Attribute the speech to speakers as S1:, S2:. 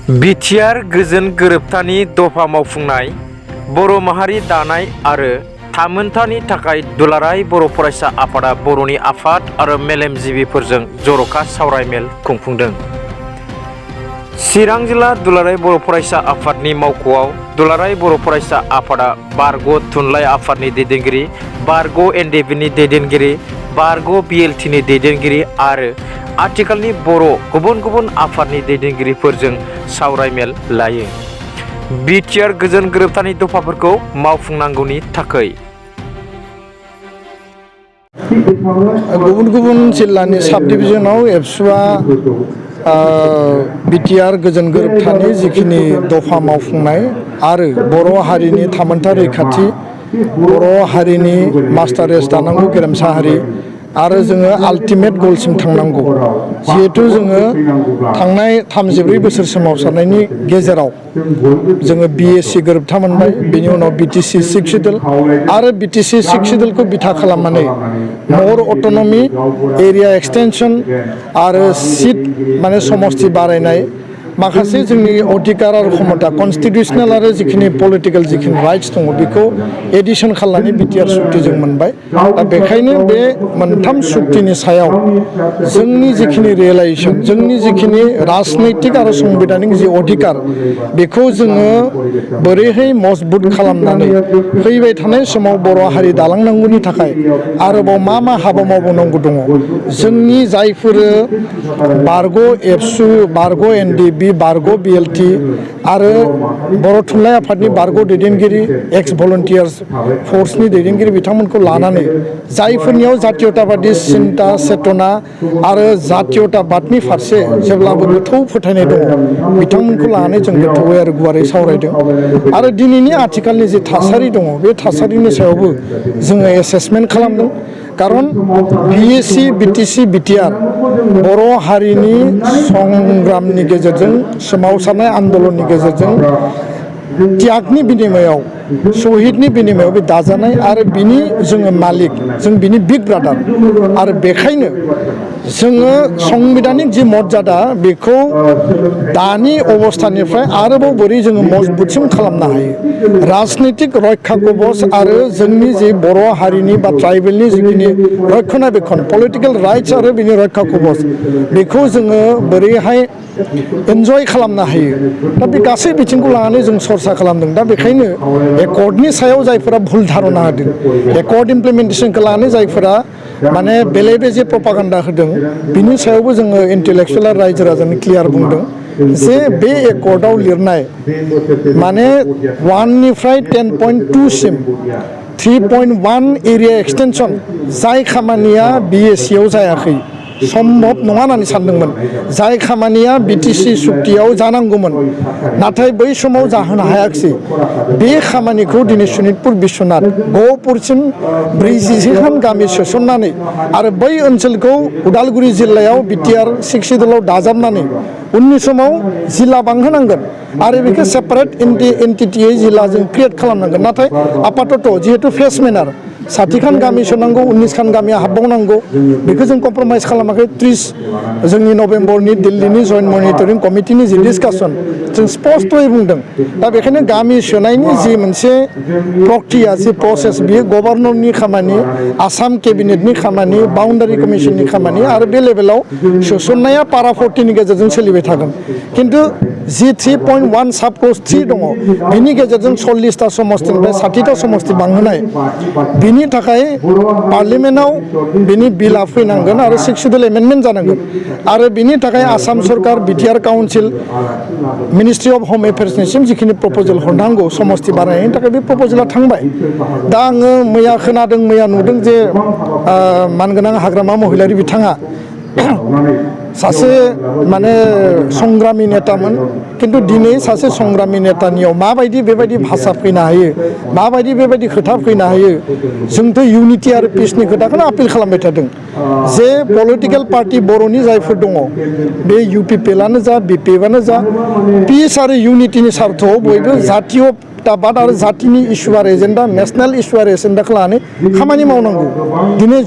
S1: BTR गोजोन गोरोबथानि दफा मावफुंनाय बर' माहारि दानाय आरो थामोनथानि थाखाय दुलाराय बर' फरायसा आफादा बर'नि आफाद आरो मेलेमजिबिफोरजों जर'खा सावरायमेल खुंफुंदों। चिरां जिल्ला दुलाराय बर' फरायसा आफादनि मावख'आव दुलाराय बर' फरायसा आफादा बारग' थुनलाइ आफादनि दैदेनगिरि, बारग' एनडिएफबिनि दैदेनगिरि, बारग' बिएलटिनि दैदेनगिरि आरो आथिखालनि बर' गुबुन गुबुन आफादनि दैदेनगिरिफोरजों सावरायमेल लायो। बिटिआर गोजोन गोरोबथानि दफाफोरखौ मावफुंनांगौनि थाखै
S2: गुबुन गुबुन जिल्लानि साब डिभिजनाव एबसुआ बिटिआर गोजोन गोरोबथानि जिखिनि दफा मावफुंनाय आरो बर' हारिनि थामोनथा रैखाथि, बर' हारिनि मास्टार रेस दानांगौ गेरेमसा हारि आरो जोङो आल्टिमेट गलसिम थांनांगौ। जिहेथु जोङो थांनाय 34 बोसोर सोमावसारनायनि गेजेराव जोङो बिएसि गोरोबथा मोनबाय, बेनि उनाव बिटिसि 6 सिडुल आरो बिटिसि 6 सिडुलखौ बिथा खालामनानै मर अट'नमि, एरिया एक्सटेनसन आरो सिट माने समस्ति बारायनाय माखासे जोंनि अधिकार आरो क्षमता कनस्टिटिउसनेल आरो जिखिनि पलिटिकेल जिखिनि राइट्स दङ बेखौ एडिसन खालामनानै बिटिआर सुक्ति जों मोनबाय। दा बेखायनो बे मोनथाम सुक्तिनि सायाव जोंनि जिखिनि रियेलाइजेसन, जोंनि जिखिनि राजनैतिक आरो संबिधानिक जि अधिकार बेखौ जोङो बोरैहाय मजबुत खालामनानै फैबाय थानाय समाव बर' हारि दालांनांगौनि थाखाय आरोबाव मा मा हाबा मावबावनांगौ दङ। जोंनि जायफोर बारग' एबसु, बारग' एनडिएफबि, बारग' बिएलटि आरो बर' थुनलाइ आफादनि बारग' दैदेनगिरि, एक्स भलन्टियार्स फर्सनि दैदेनगिरि बिथांमोनखौ लानानै जायफोरनियाव जातीयताबादि सिन्ता चेतना आरो जातीयताबादनि फारसे जेब्लाबो गोथौ फोथायनाय दङ बिथांमोनखौ लानानै जों गोथौयै आरो गुवारै सावरायदों आरो दिनैनि आथिखालनि जि थासारि दङ बे थासारिनि सायावबो जोङो एसेसमेन्ट खालामदों। खारन बिएसि, बिटिसि, बिटिआर बर' हारिनि संग्रामनि गेजेरजों, सोमावसारनाय आन्दलननि गेजेरजों त्यागनि बिनिमयाव, शहीदनि बिनिमयाव बे दाजानाय आरो बिनि जोङो मालिक, जों बिनि बिग ब्रादार आरो बेखायनो जोङो संबिधानिक जि मर्यादा बेखौ दानि अबस्थानिफ्राय आरोबाव बोरै जोङो मजबुतसिन खालामनो हायो। राजनैतिक रैखा कवच आरो जोंनि जि बर' हारिनि बा ट्राइबेलनि जिखिनि रक्षनाबेक्षन पलिटिकेल राइट्स आरो बिनि रैखा कवच बेखौ जोङो बोरैहाय एन्जय खालामनो हायो। दा बे गासै बिथिंखौ लानानै जों सरसा खालामदों। दा बेखायनो एकर्डनि सायाव जायफोरा भुल धारना होदों, एकर्ड इमप्लिमेन्टेसनखौ लानानै जायफोरा माने बेले बेजे प्रपागान्डा होदों, बिनि सायावबो जोङो इन्टेलेक्सुयेल रायजो राजानो क्लियार बुंदों जे बे एकर्डआव लिरनाय माने 1 निफ्राय 10.2 सिम 3.1 एरिया एक्सटेनसन जाय खामानिया बिएसिआव जायाखै, सम्भब नङा होननानै सानदोंमोन, जाय खामानिया बिटिसि सुक्तियाव जानांगौमोन नाथाय बै समाव जाहोनो हायाखिसै, बे खामानिखौ दिनै सनितपुर बिश्वनाथ गहपुरसिम 40 गामि सोसननानै आरो बै ओनसोलखौ उदालगुरि जिल्लायाव बिटिआर 6 सिडुलाव दाजाबनानै उननि समाव जिल्ला बांहोनांगोन आरो बेखौ सेपारेट एन्टिटियै जिल्ला जों क्रिएट खालामनांगोन। नाथाय आपातत जिहेतु फेस मेनार 60 खान गामि सोनांगौ, 19 खान गामिया हाबबावनांगौ, बेखौ जों कमप्रमाइज खालामाखै। 30 जोंनि नभेम्बरनि दिल्लीनि जइन्ट मनिटरिं कमिटिनि जि डिसकासन जों स्पष्टयै बुंदों। दा बेखायनो गामि सोनायनि जि मोनसे प्रक्रिया, जि प्रसेस, बियो गभर्नरनि खामानि, आसाम केबिनेटनि खामानि, बाउन्डारि कमिसननि खामानि आरो बे लेभेलाव सोसननाया पारा 40नि गेजेरजों सोलिबाय थागोन। खिन्थु जि 3.1 साबक'स्ट 3 दङ बिनि गेजेरजों 40टा समस्तिनिफ्राय 60टा समस्ति बांहोनाय, बिनि थाखाय पार्लियामेन्टआव बिनि बिलआ फैनांगोन आरो 6 सिडुल एमेन्डमेन्ट जानांगोन आरो बिनि थाखाय आसाम सरकार, बिटिआर काउन्सिल, मिनिस्ट्रि अफ होम एफेयार्सनिसिम जिखिनि प्रप'जेल हरनांगौ समस्ति बानायनायनि थाखाय बे प्रप'जेला थांबाय। दा आङो मैया खोनादों, मैया नुदों जे मानगोनां हाग्रामा महिलारि बिथाङा सासे माने संग्रामि नेतामोन, खिन्थु दिनै सासे संग्रामि नेतानियाव माबायदि बेबायदि भाषा फैनो हायो, माबायदि बेबायदि खोथा फैनो हायो। जोंथ' इउनिटि आरो पिसनि खोथाखौनो आपिल खालामबाय थादों जे पलिटिकेल पार्टि बर'नि जायफोर दङ बे इउपिपिएलआनो जा, बिपिएफआनो जा, पिस आरो इउनिटिनि सार्थआव बयबो जातीयताबाद आरो जातिनि इस्यु आरो एजेन्डा, नेसनेल इस्यु आरो एजेन्डाखौ लानानै खामानि मावनांगौ। दिनै